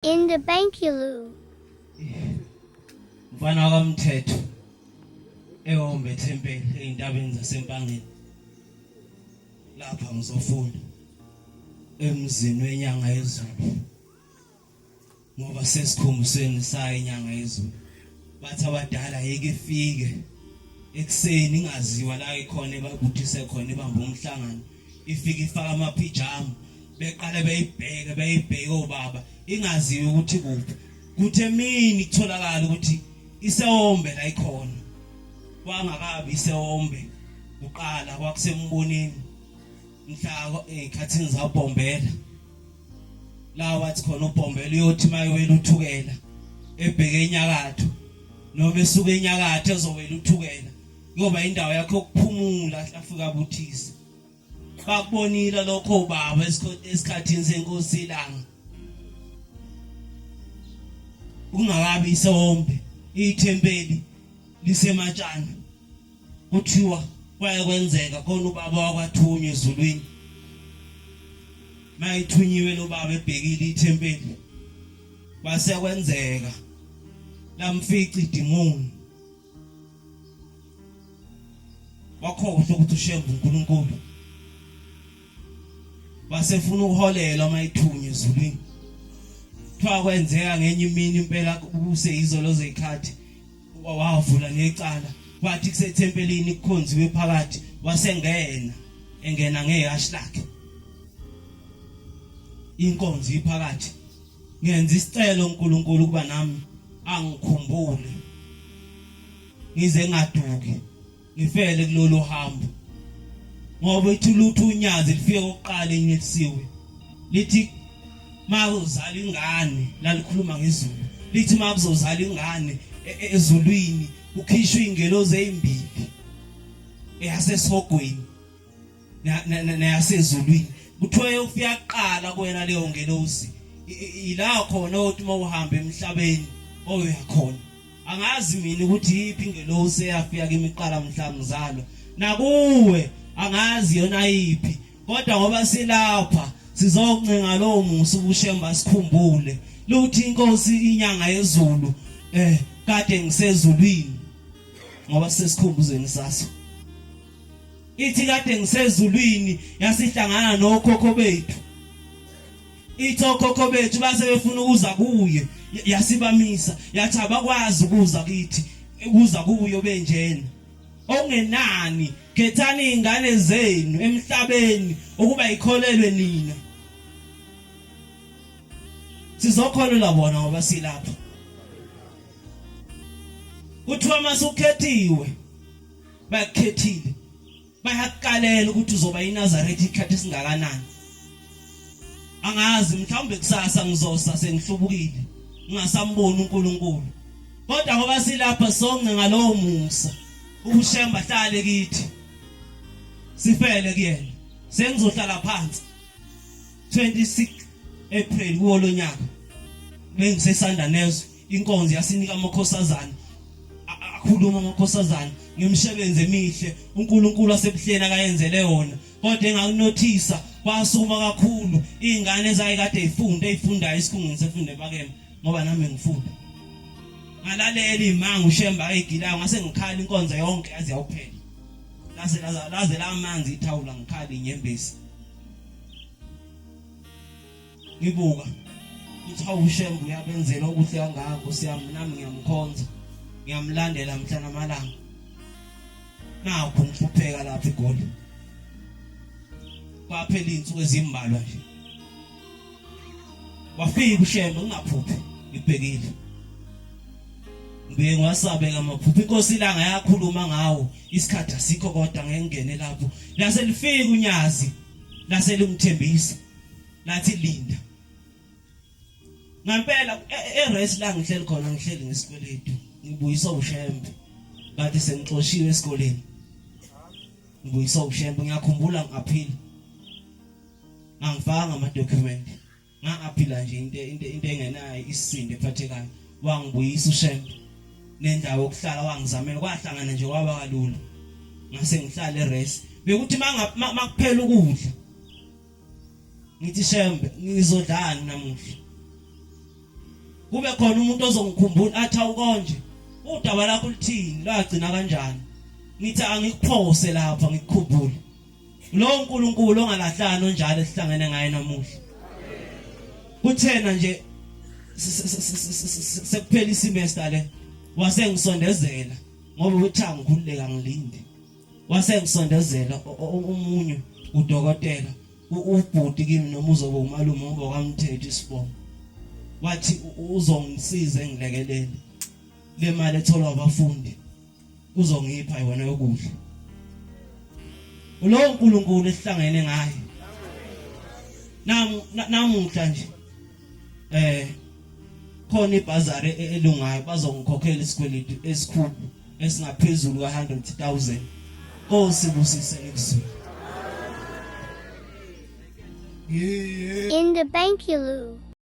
In the Bankilu. Mfana wakamthetho ewombe ethempeli ezintabeni zaseMpangeni lapha ngizofunda emzini wenyanga yezulu ngoba sesikhumbusweni sayo inyanga yezulu bathi abadala yeke ifike ekuseni ingaziwa la ikhona ebakuthise khona ibamba umhlangano ifike ifaka amaphijama beqale beyibheke beyibheke obaba ingaziwa ukuthi kuphi kuthi emini kutholakala ukuthi isewombe la ikhona kwangakabi isewombe kuqala kwakusembonini mhla ezikhathini zabhombela la wathi khona ubhombela uyothi mayewela uthukela ebheke enyakatho noma esuka enyakatho ezowela uthukela kuyoba indawo yakhe yokuphumula afika abuthise bakubonile lokho ubaba esikhathini senkosi ilanga kungakabi isewombe ithempeli lisematshana kuthiwa kwaye kwenzeka khona ubaba wakwathunywa ezulwini mayithunyiwe lo baba ebhekile ithempeli kwase kwenzeka lamfica idimoni wakhohlwa ukuthi ushembe uNkulunkulu wasefuna ukuholela uma ithunywa ezulwini kuthiwa kwenzeka ngenye imini impela kuse izolo zeyikhathi wavula necala kwathi kusethempelini kukhonziwe phakathi wasengena engena ngehashi lakhe inkonzo iphakathi ngenza isicelo uNkulunkulu kuba nami angikhumbule ngize ngaduki ngifele kulolu hambo ngoba ithi lutho unyazi lifike kokuqala enyelisiwe lithi makuzala ingane lalikhuluma ngezulu lithi makuzozala ingane e, e, ezulwini kukhishwa ingelozi ezimbili eyasesihogweni neyasezulwini kuthiwa ufika kuqala kuwena leyo ngelozi ila khona othi uma uhamba emhlabeni oya khona angazi mina ukuthi yiphi ingelosi eyafika kimi kuqala mhla ngizalwa nakuwe angazi yona yiphi kodwa ngoba silapha sizoncenga lowo musa ubushemba sikhumbule luthi inkosi inyanga yezulu eh kade ngisezulwini ngoba sesikhumbuzweni saso ithi kade ngisezulwini yasihlangana nokhokho bethu ithi okhokho bethu base befuna ukuza kuye yasibamisa yathi abakwazi ukuza kithi ukuza kuyo benjena okungenani khethani izingane zenu emhlabeni ukuba ikholelwe nina sizokholelwa bona ngoba silapha kuthiwa masukhethiwe bakukhethile bayakukalela ukuthi uzoba iNazaretha ikhathi esingakanani angazi mhlawumbe kusasa ngizosa sengihlubukile ngingasamboni uNkulunkulu kodwa ngoba silapha sonke ngalowo musa ubushemba hlale kithi sifele kuyena sengizohlala phansi 26 April kuwo lonyaka bengisesanda nezwe inkonzo yasinika amakhosazana akhuluma amakhosazana ngemsebenzi emihle uNkulunkulu asebuhleni akayenzele yona kodwa engakunothisa kwasukuma kakhulu izingane ezayikade ifunda ezifundayo esikhungweni sefundo epakeme ngoba nami ngifunda ngalalela imanga ushemba ayigilayo ngase ngikhala inkonzo yonke yaze yawuphela laze laze lamanzi ithawula ngikhala inyembezi ngibuka ukuthi hawu uShembe uyabenzela okuhle kangaka Nkosi yami nami ngiyamkhonza ngiyamlandela mhla namalanga nakho ngihlupheka lapha eGoli kwaphela izinsuku ezimbalwa nje wafika uShembe ngingaphuphi ngibhekile ngibuye ngiwasabeka amaphupho inkosi ilanga yakhuluma ngawo isikhathi asikho kodwa ngeke ngingene lapho lase lifika unyazi lase lingithembisa lathi linda ngempela e-race la ngihleli khona ngihleli ngesikweletu ngibuyiswa ushembe kade sengixoshiwe esikoleni ngibuyiswa ushembe ngiyakhumbula ngiaphila angifanga ama document Ngaphila nje into into into engenayo isisindo ephathekayo. Wangibuyisa uShembe nendawo yokuhlala wangizamela kwahlangana nje kwaba kalula. Ngase ngihlale eRes. Bekuthi makuphela ukudla ngithi Shembe ngizodlani namuhla. Kube khona umuntu ozongikhumbula athi awukonje udaba lakho lithini lwagcina kanjani. Ngithi angikuphose lapha ngikukhumbule. Lo uNkulunkulu ongalahlani onjalo esihlangene ngaye namuhla. Kuthena nje sekuphela isemester le wasengisondezela ngoba uthi angikhululeka ngilinde. Wasengisondezela omunye udokotela ubhuti kimi noma uzoba umalume ngoba kwamthetho isibongo. Wathi uzongisiza engilekelele le mali etholwa abafundi. Uzongipha yona yokudla. Ulowo uNkulunkulu esihlangene ngaye. Namuhla nje eh khona ibhazari e-, elungayo bazongikhokhela isikweletu esikhulu esingaphezulu ka-100,000. Nkosi busise ngikuzwile. In the bank you.